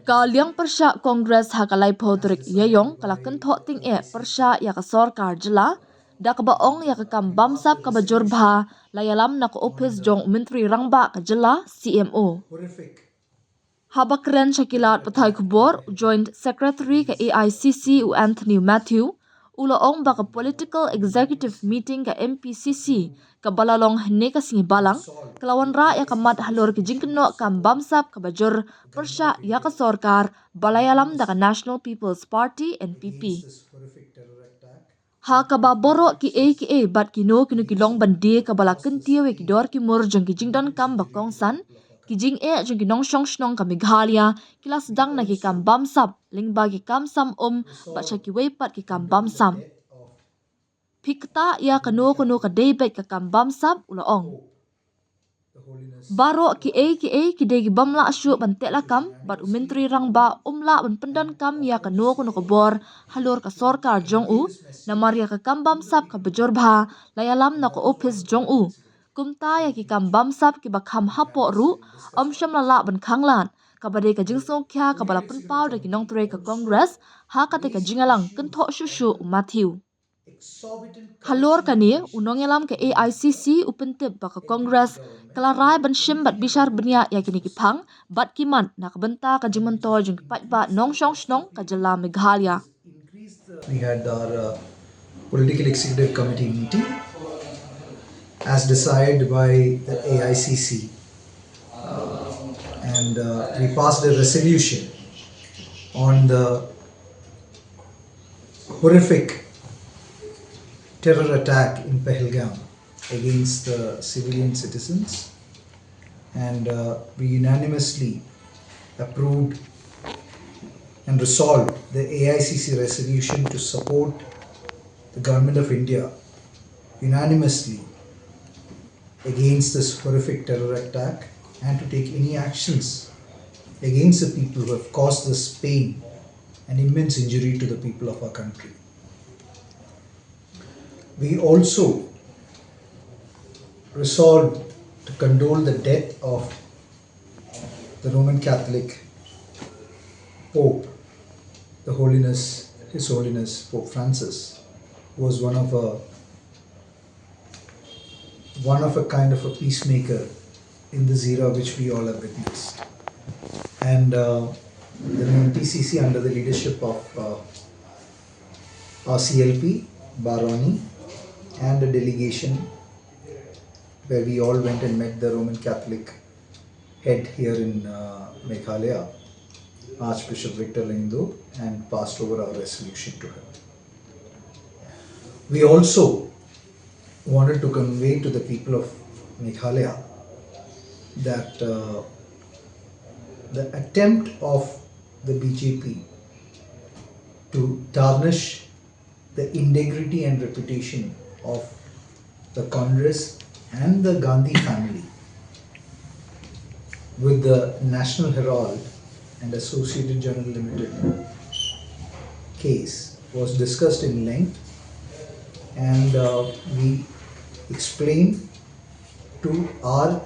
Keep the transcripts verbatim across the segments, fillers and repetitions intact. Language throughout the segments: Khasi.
Ka liang pyrshah Congress ha ka laiphew tarik Ïaïong ka la kynthoh tyngeh pyrshah ïa ka sorkar jylla da kaba ong ïa ka kam bamsap kaba jur bha la ïalam na ka ophis jong u Myntri Rangbah ka jylla, C M O. Haba kren sha ki lad pathai khubor, u Joint Secretary ka A I C C u Anthony Matthew u la ong ba ka Political Executive Meeting ka M P C C kaba la long hynne ka sngi Balang ka la wanrah ïa ka mat halor ki jingkynnoh kam bamsap kaba jur pyrshah ïa ka sorkar ba la ïalam da ka National People's Party, N P P. Ha kaba baroh kiei kiei bad kino kino ki long ban die kaba la kyntiew ïa ki dor ki mur jong ki jingdonkam ba kongsan, ki jingeh jong ki nongshong shnong ka Meghalaya ki la sdang na ki kam bamsap lyngba ki kam sam um bad sha kiwei pat ki kam bamsap. Phi ktah ïa kano kano ka dei beit ka kam bamsap, u la ong. Baroh kiei kiei ki dei ki bym lah shuh ban teh lakam bad u Myntri Rangbah um lah ban pyndonkam ïa kano kano ka bor halor ka sorkar jong u namar ïa ka kam bamsap kaba jur bha la ïalam na ka ophis jong u. Kumta ïa ki kam bamsap kiba kham hapoh ruh ym shym la lah ban khanglad, kaba dei ka jingsngewkhia kaba la pynpaw da ki nongtrei ka Congress ha kata ka jingïalang kynthoh shuh shuh u Matthew. Halor kane, u nongïalam ka A I C C u pyntip ba ka Congress ka la rai ban shim bad bishar bniah ïa kine ki phang bad ki mat na ka bynta ka jingmyntoi jong ki paidbah nongshong shnong ka jylla Meghalaya. We had our uh, political executive committee meeting as decided by the A I C C, uh, and uh, we passed a resolution on the horrific terror attack in Pahalgam against the civilian citizens, and uh, we unanimously approved and resolved the A I C C resolution to support the Government of India unanimously against this horrific terror attack and to take any actions against the people who have caused this pain and immense injury to the people of our country. We also resolved to condole the death of the Roman Catholic Pope, the Holiness, His Holiness Pope Francis, who was one of a one of a kind of a peacemaker in this era which we all have witnessed. And uh, the M P C C, under the leadership of uh, our C L P, Baroni, and a delegation where we all went and met the Roman Catholic head here in uh, Meghalaya, Archbishop Victor Lyngdoh, and passed over our resolution to him. We also wanted to convey to the people of Meghalaya that uh, the attempt of the B J P to tarnish the integrity and reputation of the Congress and the Gandhi family with the National Herald and Associated Journal Limited case was discussed in length, and uh, we explained to our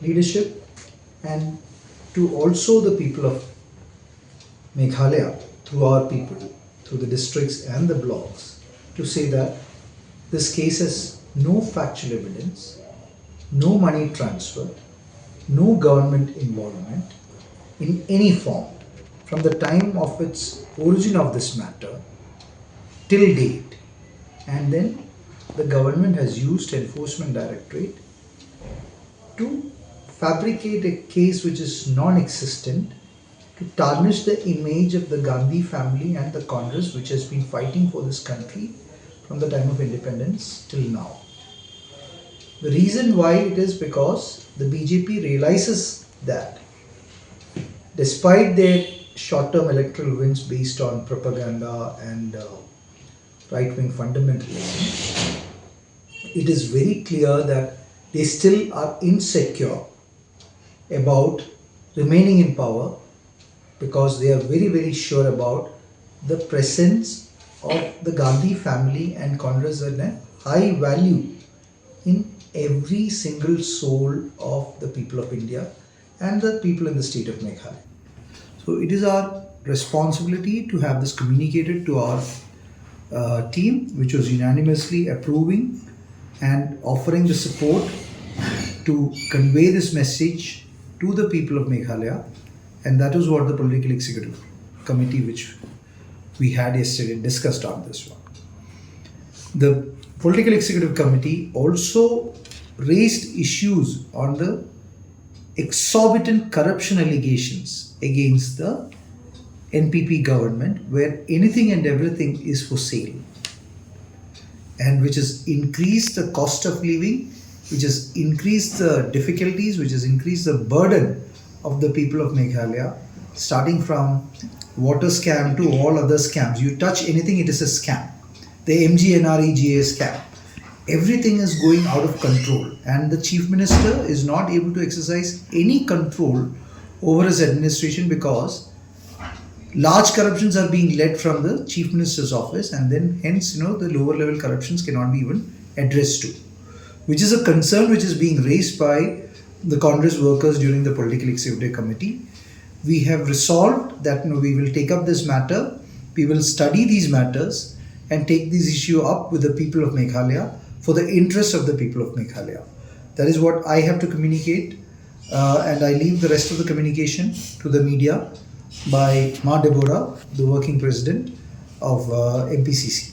leadership and to also the people of Meghalaya through our people, through the districts and the blocks, to say that this case has no factual evidence, no money transfer, no government involvement in any form from the time of its origin of this matter till date. And then the government has used Enforcement Directorate to fabricate a case which is non existent, to tarnish the image of the Gandhi family and the Congress, which has been fighting for this country from the time of independence till now. The reason why it is because the B J P realizes that despite their short term electoral wins based on propaganda and uh, right wing fundamentalism, it is very clear that they still are insecure about remaining in power because they are very, very sure about the presence of the Gandhi family and Congress and a high value in every single soul of the people of India and the people in the state of Meghalaya. So it is our responsibility to have this communicated to our uh, team, which was unanimously approving and offering the support to convey this message to the people of Meghalaya. And that is what the Political Executive Committee, which we had yesterday, discussed on this one. The Political Executive Committee also raised issues on the exorbitant corruption allegations against the N P P government, where anything and everything is for sale, and which has increased the cost of living, which has increased the difficulties, which has increased the burden of the people of Meghalaya, starting from water scam to all other scams. You touch anything, it is a scam. The M G N R E G A scam. Everything is going out of control, and the Chief Minister is not able to exercise any control over his administration because large corruptions are being led from the Chief Minister's office, and then hence, you know, the lower level corruptions cannot be even addressed to, which is a concern which is being raised by the Congress workers during the Political Executive Committee. We have resolved that, you know, we will take up this matter, we will study these matters and take this issue up with the people of Meghalaya for the interest of the people of Meghalaya. That is what I have to communicate, uh, and I leave the rest of the communication to the media by Ma Deborah, the working president of uh, M P C C.